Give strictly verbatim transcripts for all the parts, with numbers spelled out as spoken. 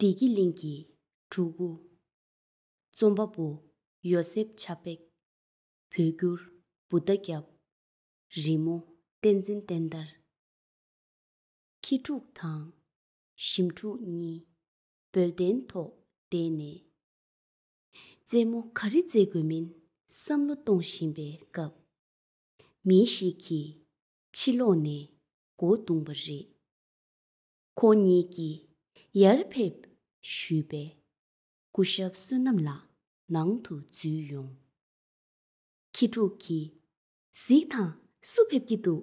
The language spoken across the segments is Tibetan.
བདེ་སྐྱིད་གླིང་གི་ཕྲུ་གུ། རྩོམ་པ་པོ་ཡོ་སེབ་ཆ་པེག་བོད་བསྒྱུར་བུདྡྷ་སྐྱབས། རི་མོ་བསྟན་འཛིན་བསྟན་དར། ཁྱི་ཕྲུག་དང་ཞིམ་ཕྲུག་གཉིས་འབོལ་གདན་ཐོག་བསྡད་ནས། རྩེད་མོ་ག་རེ་རྩེ་དགོས་མིན་བསམ་བློ་གཏོང་བཞིན་པའི་སྐབས། མི་ཞིག་གིས་ཕྱི་ལོགས་ནས་སྒོ་བརྡུངས་པ་རེད། ཁོ་གཉིས་ཀྱིས་ཡར་ཕེབས་ཞུས་པས། སྐུ་ཞབས་བསོད་ནམས་ལགས་ནང་དུ་འཛུལ་ཡོང་། ཁྱི་ཕྲུག་གིས། གཟིགས་དང་། སུ་ཕེབས་ཀྱི་འདུག་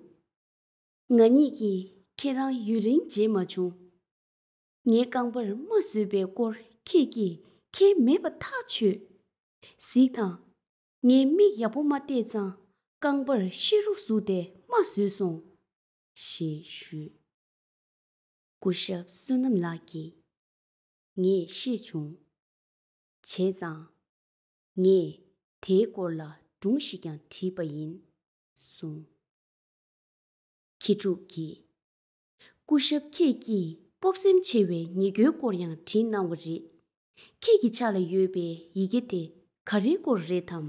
ང་གཉིས་ཀྱིས་ཁྱེད་རང་ཡུན་རིང་མཇལ་མ་བྱུང་། ངའི་རྐང་པར་རྨ་བཟོས་པའི་སྐོར་ཁྱེད་ཀྱིས་མཁྱེན་མེད་པ་ཐག་ཆོད། གཟིགས་དང་། ངས་མིག་ཡག་པོ་མ་བལྟས་ཙང་རྐང་པར་ཤེད་རུ་ཟུག་སྟེ་རྨ་བཟོས་སོང་། ཞེས་ཞུས། སྐུ་ཞབས་བསོད་ནམས་ལགས་ཀྱིས། ངས་ཤེས་བྱུང་། བྱས་ཙང་། ངས་དེའི་སྐོར་ལ་སྒྲུང་ཞིག་ཀྱང་བྲིས་པ་ཡིན། གསུངས། ཁྱི་ཕྲུག་གིས། སྐུ་ཞབས་ཁྱེད་ཀྱིས་སྤོབས་སེམས་ཆེ་བའི་ཉེས་སྐྱོན་སྐོར་ཡང་བྲིས་གནང་བ་རེད། ཁྱེད་ཀྱི་ཕྱག་ལ་ཡོད་པའི་ཡི་གེ་དེ་ག་རེའི་སྐོར་རེད་དམ།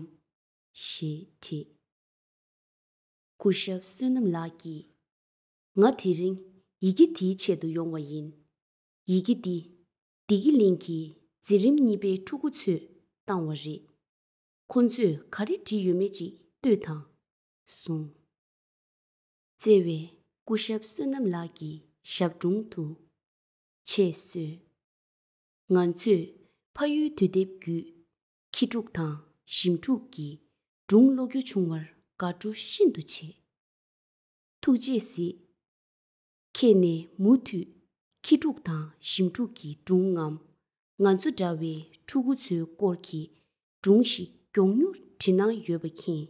ཞེས་དྲིས། སྐུ་ཞབས་བསོད་ནམས་ལགས་ཀྱིས། ང་དེ་རིང་ཡི་གེ་དེའི་ཆེད་དུ་ཡོང་བ་ཡིན། ཡི་གེ་འདི་བདེ་སྐྱིད་གླིང་གི་འཛིན་རིམ་གཉིས་པའི་ཕྲུ་གུ་ཚོས་བཏང་བ་རེད། ཁོ་ཚོས་ག་རེ་བྲིས་ཡོད་མེད་ཅིག་ལྟོས་དང་། གསུངས། བརྩེ་བའི་སྐུ་ཞབས་བསོད་ནམས་ལགས་ཀྱི་ཞབས་དྲུང་དུ། ཆེད་གསོལ། ང་ཚོས་ཕ་ཡུལ་དུས་དེབ་བརྒྱུད་ཁྱི་ཕྲུག་དང་ཞིམ་ཕྲུག་གི་སྒྲུང་ཀློག་རྒྱུ་བྱུང་བར་དགའ་སྤྲོ་ཤིན་ཏུ་ཆེ། ཐུགས་རྗེས་གཟིགས། ཁྱེད་ནས་མུ་མཐུད་ཁྱི་ཕྲུག་དང་ཞིམ་ཕྲུག་གི་སྒྲུང་ངམ། ང་ཚོ་འདྲ་བའི་ཕྲུ་གུ་ཚོའི་སྐོར་གྱི་སྒྲུང་ཞིག་མགྱོགས་མྱུར་བྲིས་གནང་ཡོད་པ་མཁྱེན།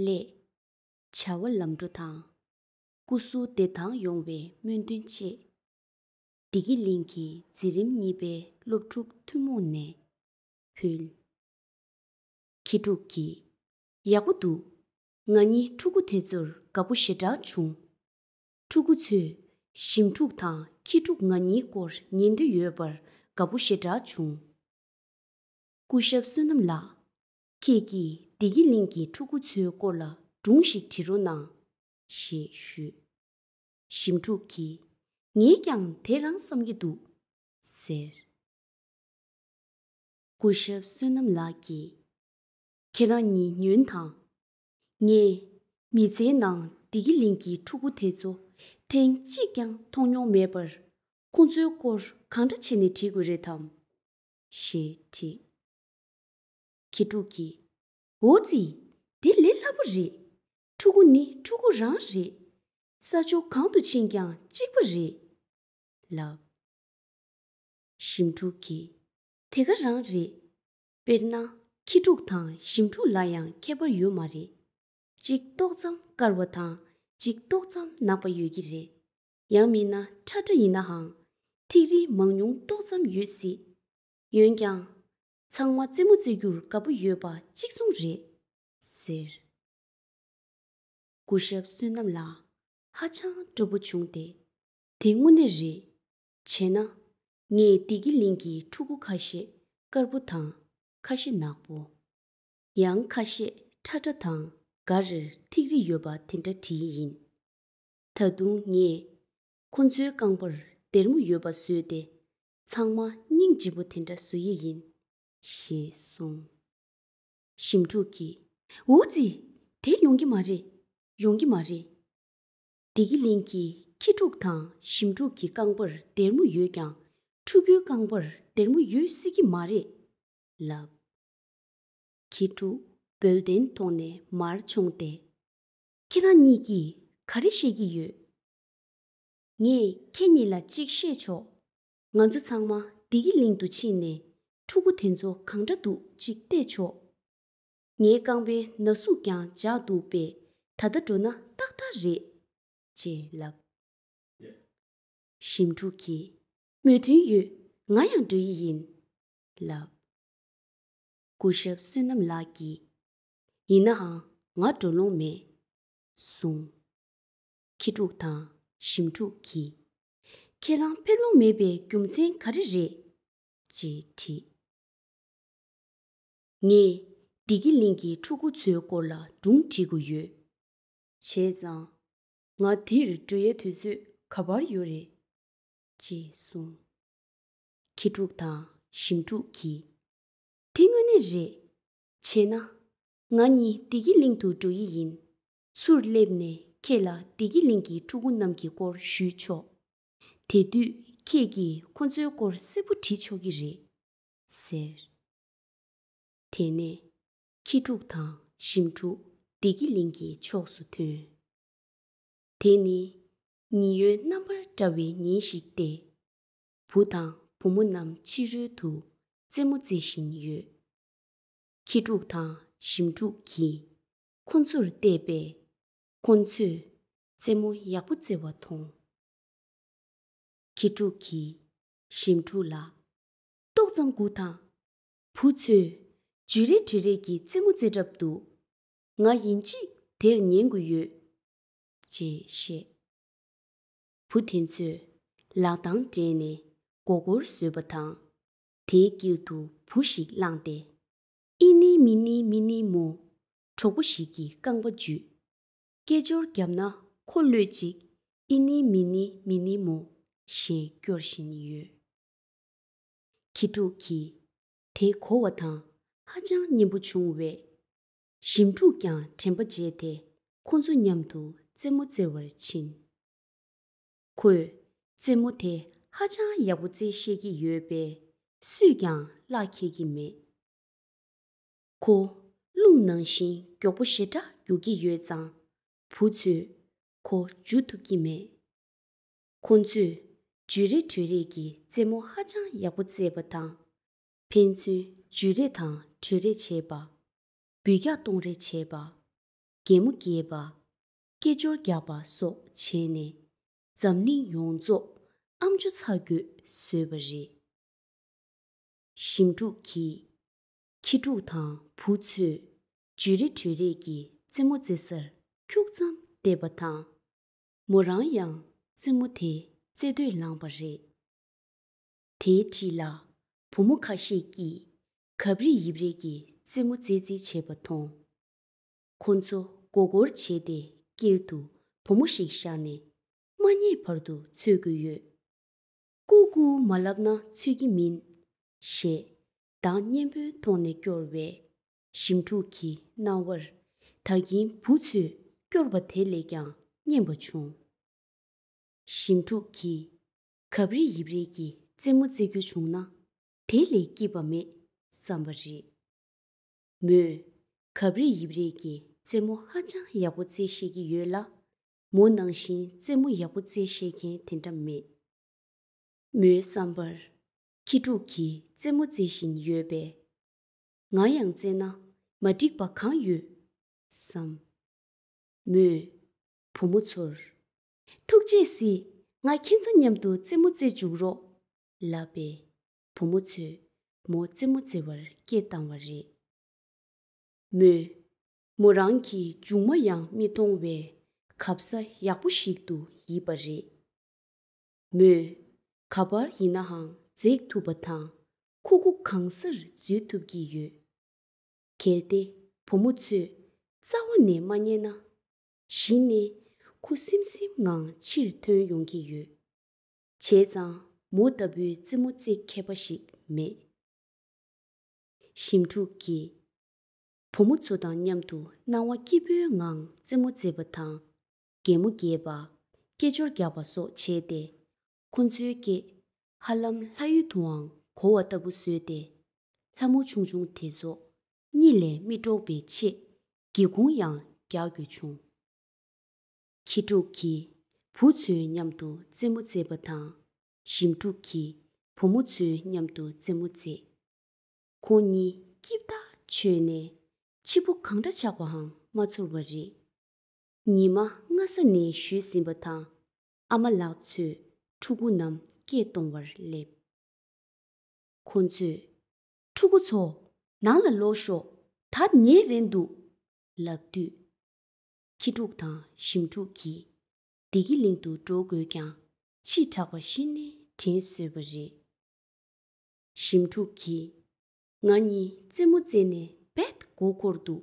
སླད། བྱ་བ་ལམ་འགྲོ་དང་། སྐུ་གཟུགས་བདེ་ཐང་ཡོང་བའི་སྨོན་འདུན་བཅས། བདེ་སྐྱིད་གླིང་གི་འཛིན་རིམ་གཉིས་པའི་སློབ་ཕྲུག་ཐུན་མོང་ནས་ཕུལ། ཁྱི་ཕྲུག་གིས། ཡག་པོ་འདུག་ང་གཉིས་ཕྲུ་གུ་དེ་ཚོར་དགའ་པོ་ཞེ་དྲག་བྱུང་། ཕྲུ་གུ་ཚོས་ཞིམ་ཕྲུག་དང་ཁྱི་ཕྲུག་ང་གཉིས་སྐོར་ཉན་འདོད་ཡོད་པར་དགའ་པོ་ཞེ་དྲག་བྱུང་། སྐུ་ཞབས་བསོད་ནམས་ལགས། ཁྱེད་ཀྱིས་བདེ་སྐྱིད་གླིང་གི་ཕྲུ་གུ་ཚོའི་སྐོར་ལ་སྒྲུང་ཞིག་བྲི་རོགས་གནང་། ཞེས་ཞུས། ཞིམ་ཕྲུག་གིས། ངས་ཀྱང་དེ་རང་བསམ་གྱི་འདུག་ཟེར། སྐུ་ཞབས་བསོད་ནམས་ལགས་ཀྱིས། ཁྱེད་རང་གཉིས་ཉོན་དང་། ངས་མི་ཚེའི་ནང་བདེ་སྐྱིད་གླིང་གི་ཕྲུ་གུ་དེ་ཚོ་ཐེངས་གཅིག་ཀྱང་མཐོང་མྱོང་མེད་པར། ཁོང་ཚོའི་སྐོར་གང་འདྲ་བྱས་ནས་བྲིས་དགོས་རེད་དམ། ཞེས་དྲིས། ཁྱི་ཕྲུག་གིས། འོ་ཙི། དེ་ལས་སླ་པོ་རེད། ཕྲུ་གུ་ནི་ཕྲུ་གུ་རང་རེད། ས་ཕྱོགས་གང་དུ་ཕྱིན་ཀྱང་གཅིག་པ་རེད། ལབ། ཞིམ་ཕྲུག་གིས། དེ་ག་རང་རེད། དཔེར་ན། ཁྱི་ཕྲུག་དང་ཞིམ་ཕྲུག་ལ་ཡང་ཁྱད་པར་ཡོད་མ་རེད། གཅིག་ཏོག་ཙམ་དཀར་བ་དང་གཅིག་ཏོག་ཙམ་ནག་པ་ཡོད་ཀྱི་རེད། ཡང་མིན་ན་ཁྲ་ཁྲ་ཡིན་ནའང་། ཐིག་རིས་མང་ཉུང་ཏོག་ཙམ་ཡོད་སྲིད། འོན་ཀྱང་། ཚང་མ་རྩེད་མོ་རྩེ་རྒྱུར་དགའ་པོ་ཡོད་པ་གཅིག་མཚུངས་རེད། ཟེར། སྐུ་ཞབས་བསོད་ནམས་ལགས་ཧ་ཅང་སྤྲོ་པོ་བྱུང་སྟེ། དེ་དངོས་གནས་རེད། བྱས་ན། ངས་བདེ་སྐྱིད་གླིང་གི་ཕྲུ་གུ་ཁ་ཤས་དཀར་པོ་དང་ཁ་ཤས་ནག་པོ། ཡང་ཁ་ཤས་ཁྲ་ཁྲ་དང་འགའ་རེར་ཐིག་རིས་ཡོད་པ་དེ་འདྲ་བྲིས་ཡིན། ད་དུང་ངས་ཁོ་ཚོའི་རྐང་པར་སྡེར་མོ་ཡོད་པ་བཟོས་ཏེ། ཚང་མ་སྙིང་རྗེ་པོ་དེ་འདྲ་བཟོ་ཡི་ཡིན། ཞེས་གསུངས། ཞིམ་ཕྲུག་གིས། འོ་ཙི། དེ་ཡོང་གི་མ་རེད། ཡོང་གི་མ་རེད། བདེ་སྐྱིད་གླིང་གི་ཁྱི་ཕྲུག་དང་ཞིམ་ཕྲུག་གི་རྐང་པར་སྡེར་མོ་ཡོད་ཀྱང་། ཕྲུ་གུའི་རྐང་པར་སྡེར་མོ་ཡོད་སྲིད་ཀྱི་མ་རེད། ལབ། ཁྱི་ཕྲུག་འབོལ་གདན་ཐོག་ནས་མར་མཆོངས་ཏེ། ཁྱེད་རང་གཉིས་ཀྱིས་ག་རེ་བཤད་ཀྱི་ཡོད། ངས་ཁྱེད་གཉིས་ལ་གཅིག་བཤད་ཆོག་ང་ཚོ་ཚང་མ་བདེ་སྐྱིད་གླིང་དུ་ཕྱིན་ནས་ཕྲུ་གུ་དེ་ཚོ་གང་འདྲ་འདུག་ཅིག་བལྟས་ཆོག་ངའི་རྐང་པའི་ན་ཟུག་ཀྱང་འཇགས་འདུག་པས། ད་ལྟ་འགྲོ་ན་ཏག་ཏག་རེད། ཅེས་ལབ། ཞིམ་ཕྲུག་གིས། མོས་མཐུན་ཡོད། ང་ཡང་འགྲོ་ཡི་ཡིན། ལབ། སྐུ་ཞབས་བསོད་ནམས་ལགས་ཀྱིས། ཡིན་ནའང་ང་འགྲོ་ལོང་མེད། གསུངས། ཁྱི་ཕྲུག་དང་ཞིམ་ཕྲུག་གིས། ཁྱེད་རང་ཕེབས་ལོང་མེད་པའི་རྒྱུ་མཚན་ག་རེ་རེད། ཅེས་དྲིས། ངས་བདེ་སྐྱིད་གླིང་གི་ཕྲུ་གུ་ཚོའི་སྐོར་ལ་སྒྲུང་འབྲི་དགོས་ཡོད། བྱས་ཙང་། ང་འདིར་འགྲོ་ཡའི་དུས་ཚོད་ག་པར་ཡོད་རེད། ཅེས་གསུངས། ཁྱི་ཕྲུག་དང་ཞིམ་ཕྲུག་གིས། དེ་དངོས་གནས་རེད། བྱས་ན། ང་གཉིས་བདེ་སྐྱིད་གླིང་དུ་འགྲོ་ཡི་ཡིན། ཚུར་སླེབས་ནས་ཁྱེད་ལ་བདེ་སྐྱིད་གླིང་གི་ཕྲུ་གུ་རྣམས་ཀྱི་སྐོར་ཞུས་ཆོག་དེ་དུས་ཁྱེད་ཀྱིས་ཁོ་ཚོའི་སྐོར་གསལ་པོ་བྲིས་ཆོག་གི་རེད། ཟེར། དེ་ནས་ཁྱི་ཕྲུག་དང་ཞིམ་ཕྲུག་བདེ་སྐྱིད་གླིང་གི་ཕྱོགས་སུ་ཐོན། དེ་ནི་ཉི་འོད་རྣམ་པར་བཀྲ་བའི་ཉིན་ཞིག་སྟེ། བུ་དང་བུ་མོ་རྣམས་ཕྱི་རོལ་དུ་རྩེད་མོ་རྩེ་བཞིན་ཡོད། ཁྱི་ཕྲུག་དང་ཞིམ་ཕྲུག་གིས་ཁོ་ཚོར་བལྟས་པས། ཁོ་ཚོས་རྩེད་མོ་ཡག་པོ་རྩེ་བ་མཐོང་། ཁྱི་ཕྲུག་གིས་ཞིམ་ཕྲུག་ལ། ཏོག་ཙམ་སྒུག་དང་། བུ་ཚོས་འཇུ་རེས་འགྲོས་རེས་ཀྱི་རྩེད་མོ་རྩེ་གྲབས་འདུག་ང་ཡིན་གཅིག་དེར་ཉན་དགོས་ཡོད། ཅེས་བཤད། བུ་དེ་ཚོས་ལག་གདང་སྦྲེལ་ནས་མགོ་སྐོར་བཟོས་པ་དང་། དེའི་དཀྱིལ་དུ་བུ་ཞིག་བླངས་ཏེ། ཨི་ནི་མི་ནི་མི་ནི་མོ། གྲོགས་པོ་ཞིག་གིས་རྐང་པ་འཇུས། སྐད་ཅོར་བརྒྱབ་ན་ཁོ་ལྷོད་ཅིག་ཨི་ནི་མི་ནི་མི་ནི་མོ། ཞེས་སྐྱོར་བཞིན་ཡོད། ཁྱི་ཕྲུག་གིས་དེ་གོ་བ་དང་ཧ་ཅང་སྙན་པོ་བྱུང་བས། ཞིམ་ཕྲུག་ཀྱང་དྲན་པ་བརྗེད་དེ་ཁོ་ཚོ་མཉམ་དུ་རྩེད་མོ་རྩེ་བར་ཕྱིན། ཁོས་རྩེད་མོ་དེ་ཧ་ཅང་ཡག་པོ་རྩེ་ཤེས་ཀྱི་ཡོད་པས་སུས་ཀྱང་གླགས་འཁེལ་གྱི་མེད། ཁོ་རླུང་ནང་བཞིན་མགྱོགས་པོ་ཞེ་དྲག་རྒྱུག་གི་ཡོད་ཙང་བུ་ཚོས་ཁོ་འཇུ་ཐུབ་ཀྱི་མེད། ཁོ་ཚོས་འཇུ་རེས་འགྲོས་རེས་ཀྱི་རྩེད་མོ་ཧ་ཅང་ཡག་པོ་རྩེས་པ་དང་། ཕན་ཚུན་འཇུ་རེས་དང་འགྲོས་རེས་བྱེད་པ། འབུད་རྒྱག་གཏོང་རེས་བྱེད་པ། གད་མོ་བགད་པ། སྐད་ཅོར་རྒྱག་པ་སོགས་བྱས་ནས། འཛམ་གླིང་ཡོངས་རྫོགས་ཨམ་ཅོག་ཚ་དགོས་བཟོས་པ་རེད། ཞིམ་ཕྲུག་གིས་ཁྱི་ཕྲུག་དང་བུ་ཚོས་འཇུ་རེས་འགྲོས་རེས་ཀྱི་རྩེད་མོ་རྩེ་སར་ཁྱུག་ཙམ་བལྟས་པ་དང་། མོ་རང་ཡང་རྩེད་མོ་དེ་རྩེ་འདོད་ལངས་པ་རེད། དེའི་འཁྲིས་ལ་བུ་མོ་ཁ་ཤས་ཀྱིས་གབ་རིབ་ཡིབ་རིབ་ཀྱི་རྩེད་མོ་རྩེ་རྩིས་བྱེད་པ་མཐོང་། ཁོ་ཚོ་མགོ་སྐོར་བྱས་ཏེ་དཀྱིལ་དུ་བུ་མོ་ཞིག་བཞག་ནས་མ་རྙེད་བར་དུ་འཚོལ་དགོས་ཡོད། ཀུ་ཀུ་མ་ལབ་ན་འཚོལ་གྱི་མིན། ཞེས་གདངས་སྙན་པོའི་ཐོག་ནས་སྐྱོར་བས། ཞིམ་ཕྲུག་གི་རྣ་བར་ད་གིན་བུ་ཚོས་སྐྱོར་བ་དེ་ལས་ཀྱང་སྙན་པ་བྱུང་། ཞིམ་ཕྲུག་གིས་གབ་རིབ་ཡིབ་རིབ་ཀྱི་རྩེད་མོ་རྩེ་རྒྱུ་བྱུང་ན་དེ་ལས་སྐྱིད་པ་མེད་བསམ་པ་རེད། མོས་གབ་རིབ་ཡིབ་རིབ་ཀྱི་རྩེད་མོ་ཧ་ཅང་ཡག་པོ་རྩེ་ཤེས་ཀྱི་ཡོད་ལ། མོ་ནང་བཞིན་རྩེད་མོ་ཡག་པོ་རྩེ་ཤེས་མཁན་དེ་འདྲ་མེད། མོའི་བསམ་པར། ཁྱི་ཕྲུག་གིས་རྩེད་མོ་རྩེ་བཞིན་ཡོད་པས། ང་ཡང་རྩེ་ན་མ་འགྲིག་པ་གང་ཡོད། བསམ། མོས། བུ་མོ་ཚོར། ཐུགས་རྗེས་གཟིགས། ང་ཁྱེད་ཚོ་མཉམ་དུ་རྩེད་མོ་རྩེ་འཇུག་རོགས། ལབ་པས། བུ་མོ་ཚོས་མོ་རྩེད་མོ་རྩེ་བར་སྐད་བཏང་བ་རེད། མོས། མོ་རང་གིས་མཇུག་མ་ཡང་མི་མཐོང་བའི་གབ་ས་ཡག་པོ་ཞིག་ཏུ་ཡིབ་པ་རེད། མོས་ག་པར་ཡིན་ནའང་འཛེགས་ཐུབ་པ་དང་ཁུག་ཁུག་གང་སར་འཛུལ་ཐུབ་ཀྱི་ཡོད། གལ་ཏེ་བུ་མོ་ཚོས་རྩ་བ་ནས་མ་རྙེད་ན། གཞི་ནས་ཁུ་སིམ་སིམ་ངང་ཕྱིར་ཐོན་ཡོང་གི་ཡོད། བྱས་ཙང་མོ་ལྟ་བུའི་རྩེད་མོ་རྩེ་མཁས་པ་ཞིག་མེད། ཞིམ་ཕྲུག་གིས་བུ་མོ་ཚོ་དང་མཉམ་དུ་སྣང་བ་སྐྱིད་པོའི་ངང་རྩེད་མོ་རྩེ་བ་དང་། གད་མོ་བགད་པ། སྐད་ཅོར་རྒྱག་པ་སོགས་བྱས་ཏེ། ཁོ་ཚོའི་སྐད་ཧ་ལམ་ལྷ་ཡུལ་དུའང་གོ་བ་ལྟ་བུ་བཟོས་ཏེ། ལྷ་མོ་ཆུང་ཆུང་དེ་ཚོ་གཉིད་ལས་མི་དཀྲོག་པའི་ཆེད་སྒེའུ་ཁུང་ཡང་རྒྱག་དགོས་བྱུང་། ཁྱི་ཕྲུག་གིས་བུ་ཚོའི་མཉམ་དུ་རྩེད་མོ་རྩེ་བ་དང་། ཞིམ་ཕྲུག་གིས་བུ་མོ་ཚོའི་མཉམ་དུ་རྩེད་མོ་རྩེ། ཁོང་གཉིས་སྐྱིད་ཐག་ཆོད་ནས་འཕྱི་པོ་གང་འདྲ་ཆགས་པའང་མ་ཚོར་བ་རེད། ཉི་མ་སྔ་ས་ནས་བཞུད་ཟིན་པ་དང་། ཨ་མ་ལགས་ཚོས་ཕྲུ་གུ་རྣམས་སྐད་གཏོང་བར་སླེབས། ཁོ་ཚོས། ཕྲུ་གུ་ཚོ། ནང་ལ་ལོག་ཤོག་ད་ཉལ་རན་འདུག་ལབ་དུས། ཁྱི་ཕྲུག་དང་ཞིམ་ཕྲུག་གིས་བདེ་སྐྱིད་གླིང་དུ་འགྲོ་དགོས་ཀྱང་ ཕྱིས་དྲགས་པ་གཞི་ནས་དྲན་གསོས་པ་རེད། ཞིམ་ཕྲུག་གིས། ང་གཉིས་རྩེད་མོ་རྩེས་ནས་རྦད་མགོ་འཁོར་འདུག་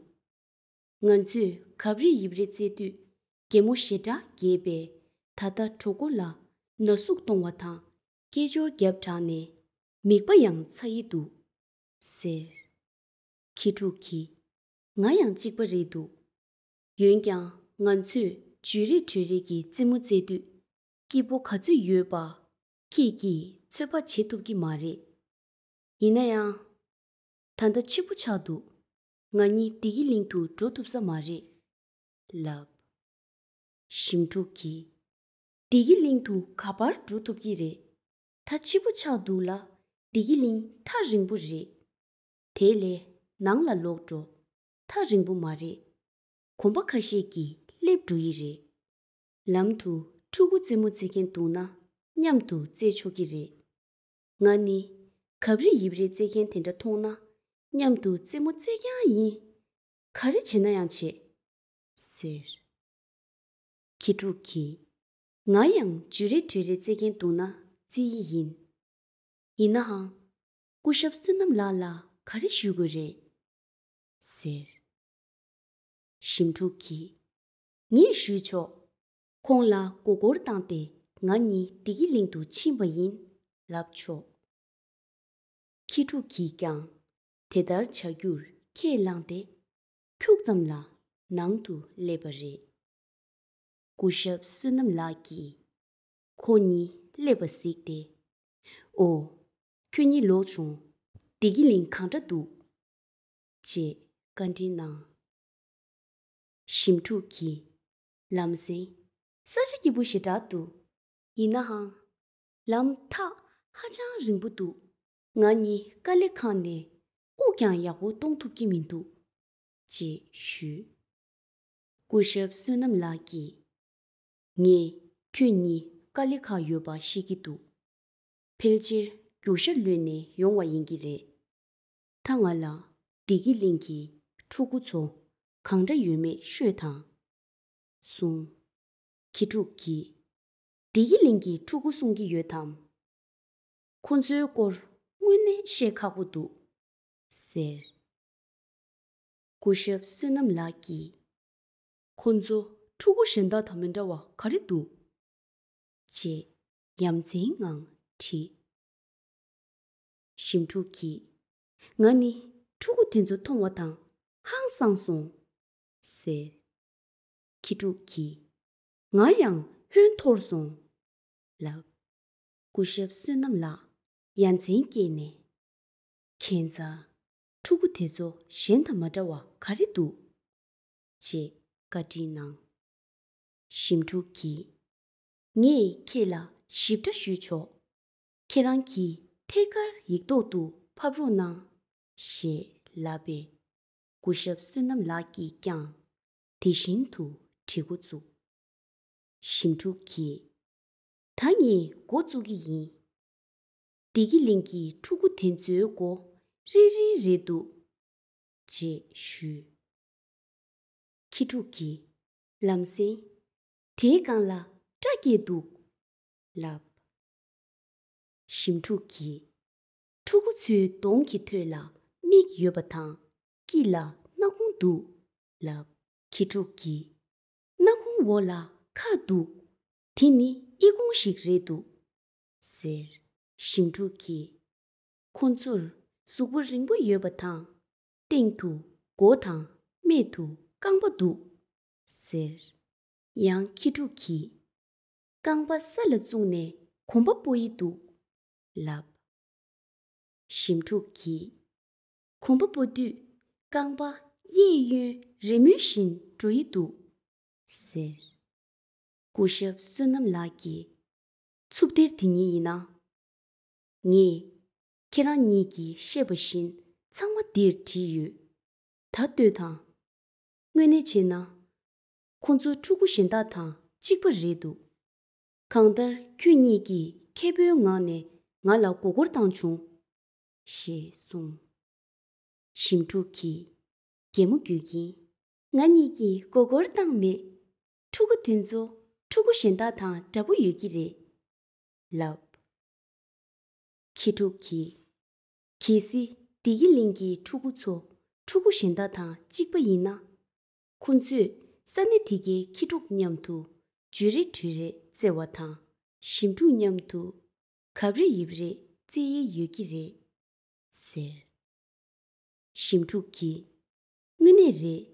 ང་ཚོས་གབ་རེས་ཡིབ་རེས་རྩེ་དུས་གད་མོ་ཞེ་དྲག་བགད་པས། ད་ལྟ་གྲོད་ཁོག་ལ་ན་ཟུག་གཏོང་བ་དང་སྐད་ཅོར་རྒྱབ་དྲགས་ནས་མིད་པ་ཡང་ཚ་ཡི་འདུག་ཟེར། ཁྱི་ཕྲུག་གིས། ང་ཡང་གཅིག་པ་རེད་འདུག་ཡོན་ཀྱང་ང་ཚོས་བརྗོད་རེས་གྲོས་རེས་ཀྱི་རྩེད་མོ་རྩེ་དུས་སྐྱིད་པོ་ག་ཚོད་ཡོད་པ་ཁྱེད་ཀྱིས་ཚོད་དཔག་བྱེད་ཐུབ་ཀྱི་མ་རེད། ཡིན་ན་ཡང་། ད་ལྟ་ཕྱི་པོ་ཆགས་འདུག་ང་གཉིས་བདེ་སྐྱིད་གླིང་དུ་འགྲོ་ཐུབ་ས་མ་རེད། ལབ། ཞིམ་ཕྲུག་གིས། བདེ་སྐྱིད་གླིང་དུ་ག་པར་འགྲོ་ཐུབ་ཀྱི་རེད། ད་ཕྱི་པོ་ཆགས་འདུག་ལ་བདེ་སྐྱིད་གླིང་ཐག་རིང་པོ་རེད། དེ་ལས་ནང་ལ་ལོག་འགྲོ། ཐག་རིང་པོ་མ་རེད། གོམ་པ་ཁ་ཤས་ཀྱིས་སླེབས་འགྲོ་ཡི་རེད། ལམ་དུ་ཕྲུ་གུ་རྩེད་མོ་རྩེ་མཁན་འདུག་ན་མཉམ་དུ་རྩེ་ཆོག་གི་རེད། ང་ནི་གབ་རེས་ཡིབ་རེས་རྩེ་མཁན་དེ་འདྲ་མཐོང་ན་མཉམ་དུ་རྩེད་མོ་རྩེ་རྐྱང་ཡིན། ག་རེ་བྱེད་ན་ཡང་བྱེད། ཟེར། ཁྱི་ཕྲུག་གིས། ང་ཡང་བརྗོད་རེས་གྲོས་རེས་རྩེ་མཁན་འདུག་ན་རྩེ་ཡི་ཡིན། ཡིན་ནའང་། སྐུ་ཞབས་བསོད་ནམས་ལགས་ལ་ག་རེ་ཞུ་དགོས་རེད། ཟེར། ཞིམ་ཕྲུག་གིས། ངས་ཞུས་ཆོག་ཁོང་ལ་མགོ་སྐོར་བཏང་སྟེ་ང་གཉིས་བདེ་སྐྱིད་གླིང་དུ་ཕྱིན་པ་ཡིན་ལབ་ཆོག་ཁྱི་ཕྲུག་གིས་ཀྱང་དེ་ལྟར་བྱ་རྒྱུར་ཁས་བླངས་ཏེ་ཁྱུག་ཙམ་ལ་ནང་དུ་སླེབས་པ་རེད། སྐུ་ཞབས་བསོད་ནམས་ལགས་ཀྱིས་ཁོ་གཉིས་སླེབས་པ་གཟིགས་ཏེ། ཨོ། ཁྱོད་གཉིས་ལོག་བྱུང་། བདེ་སྐྱིད་གླིང་གང་འདྲ་འདུག་ཅེས་བཀའ་འདྲི་གནང་། ཞིམ་ཕྲུག་གིས། ལམ་སེང་། ས་ཆ་སྐྱིད་པོ་ཞེ་དྲག་འདུག་ཡིན་ནའང་། ལམ་ཐག་ཧ་ཅང་རིང་པོ་འདུག་ང་གཉིས་དཀའ་ལས་ཁག་ནས་དབུགས་ཀྱང་ཡག་པོ་གཏོང་ཐུབ་ཀྱི་མི་འདུག་ཅེས་ཞུས། སྐུ་ཞབས་བསོད་ནམས་ལགས་ཀྱིས། ངས་ཁྱོད་གཉིས་དཀའ་ལས་ཁག་ཡོད་པ་ཤེས་ཀྱི་འདུག་ཕལ་ཆེར་རྒྱུག་ཤར་ལོན་ནས་ཡོང་བ་ཡིན་གྱི་རེད། ད་ང་ལ་བདེ་སྐྱིད་གླིང་གི་ཕྲུ་གུ་ཚོ་གང་འདྲ་ཡོད་མེད་ཤོད་དང་། གསུངས། ཁྱི་ཕྲུག་གིས། བདེ་སྐྱིད་གླིང་གི་ཕྲུ་གུ་གསུང་གི་ཡོད་དམ། ཁོ་ཚོའི་སྐོར་དངོས་གནས་བཤད་ཁག་པོ་འདུག་ཟེར། སྐུ་ཞབས་བསོད་ནམས་ལགས་ཀྱིས། ཁོ་ཚོ་ཕྲུ་གུ་གཞན་དག་དང་མི་འདྲ་བ་ག་རེ་འདུག་ཅེས་ཡ་མཚན་ངང་དྲིས། ཞིམ་ཕྲུག་གིས། ང་ནི་ཕྲུ་གུ་དེ་ཚོ་མཐོང་བ་དང་ཧང་སངས་སོང་། ཟེར། ཁྱི་ཕྲུག་གིས། ང་ཡང་ཧོན་འཐོར་སོང་། ལབ། སྐུ་ཞབས་བསོད་ནམས་ལགས་ཡ་མཚན་སྐྱེས་ནས། ཁྱད་མཚར། ཕྲུ་གུ་དེ་ཚོ་གཞན་དང་མ་འདྲ་བ་ག་རེ་འདུག་ཅེས་བཀའ་འདྲི་གནང་། ཞིམ་ཕྲུག་གིས། ངས་ཁྱེད་ལ་ཞིབ་ཕྲ་ཞུས་ཆོག་ཁྱེད་རང་གིས་ཐད་ཀར་ཡིག་ཐོག་ཏུ་ཕབ་རོགས་གནང་། ཞེས་ལབ་པས། སྐུ་ཞབས་བསོད་ནམས་ལགས་ཀྱིས་ཀྱང་དེ་བཞིན་དུ་བྲིས་འགོ་བཙུགས། ཞིམ་ཕྲུག་གིས། ད་ངས་འགོ་བཙུགས་ཀྱི་ཡིན། བདེ་སྐྱིད་གླིང་གི་ཕྲུ་གུ་དེ་ཚོའི་མགོ་རིལ་རིལ་རེད་འདུག་ཅེས་ཞུས། ཁྱི་ཕྲུག་གིས། ལམ་སེང་། དེའི་སྒང་ལ་སྐྲ་སྐྱེས་འདུག་ལབ། ཞིམ་ཕྲུག་གིས། ཕྲུ་གུ་ཚོའི་གདོང་གི་ཐོད་ལ་མིག་ཡོད་པ་དང་། དཀྱིལ་ལ་སྣ་ཁུང་འདུག་ལབ། ཁྱི་ཕྲུག་གིས། སྣ་ཁུང་འོག་ལ་ཁ་འདུག་དེ་ནི་ཨི་ཁུང་ཞིག་རེད་འདུག་ཟེར། ཞིམ་ཕྲུག་གིས། ཁོ་ཚོར་གཟུགས་པོ་རིང་པོ་ཡོད་པ་དང་། སྟེང་དུ་མགོ་དང་སྨད་དུ་རྐང་པ་འདུག་ཟེར། ཡང་ཁྱི་ཕྲུག་གིས། རྐང་པ་ས་ལ་བཙུགས་ནས་གོམ་པ་སྤོ་ཡི་འདུག་ལབ། ཞིམ་ཕྲུག་གིས། གོམ་པ་སྤོ་དུས་རྐང་པ་གཡས་གཡོན་རེ་མོས་བཞིན་འགྲོ་ཡི་འདུག་ཟེར། སྐུ་ཞབས་བསོད་ནམས་ལགས་ཀྱིས། འཚུབ་སྡེར་དེ་གཉིས་ཡིན་ན། ངས་ཁྱེད་རང་གཉིས་ཀྱིས་བཤད་པ་བཞིན་ཚང་མ་འདིར་བྲིས་ཡོད། ད་ལྟོས་དང་། དངོས་གནས་བྱས་ན། ཁོ་ཚོ་ཕྲུ་གུ་གཞན་དག་དང་གཅིག་པ་རེད་འདུག་གང་ལྟར་ཁྱོད་གཉིས་ཀྱིས་མཁས་པོའི་ངང་ནས་ང་ལ་མགོ་སྐོར་བཏང་བྱུང་། ཞེས་གསུངས། ཞིམ་ཕྲུག་གིས། གད་མོ་དགོད་ཀྱིན། ང་གཉིས་ཀྱིས་མགོ་སྐོར་བཏང་མེད། ཕྲུ་གུ་དེ་ཚོ་ཕྲུ་གུ་གཞན་དག་དང་འདྲ་པོ་ཡོད་ཀྱི་རེད། ལབ། མཁས་གྲུབ་ཀྱིས། གལ་སྲིད་བདེ་སྐྱིད་གླིང་གི་ཕྲུ་གུ་ཚོ་ཕྲུ་གུ་གཞན་དག་དང་གཅིག་པ་ཡིན་ན། ཁོ་ཚོས་ས་གནས་དེ་གའི་མཁས་གྲུབ་མཉམ་དུ་བརྗོད་རེས་འཕྲོས་རེས་རྩེ་བ་དང་། ཞིབ་འཇུག་མཉམ་དུ་གབ་རེས་ཡིབ་རེས་རྩེ་ཡི་ཡོད་ཀྱི་རེད། ཟེར། ཞིབ་འཇུག་གིས། དངོས་གནས་རེད།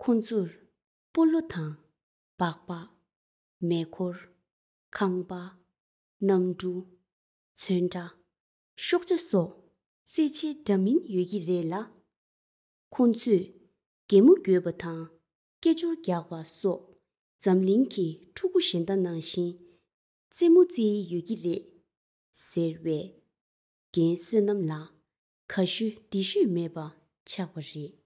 ཁོ་ཚོར་སྤོ་ལོ་དང་། སྦག་སྦག་མེ་འཁོར། ཁང་པ། གནམ་གྲུ། ཚོན་ཁྲ། ཤོག་བྱ་སོགས་རྩེད་ཆས་འདྲ་མིན་ཡོད་ཀྱི་རེད་ལ། ཁོང་ཚོས་གད་མོ་དགོད་པ་དང་། སྐད་ཅོར་རྒྱག་པ་སོགས་འཛམ་གླིང་གི་ཕྲུ་གུ་གཞན་དག་ནང་བཞིན་རྩེད་མོ་རྩེ་ཡི་ཡོད་ཀྱི་རེད། ཟེར་བས། རྒན་བསོད་ནམས་ལགས་དགའ་ཤོས་བདེ་ཤོས་མེད་པ་ཆགས་པ་རེད།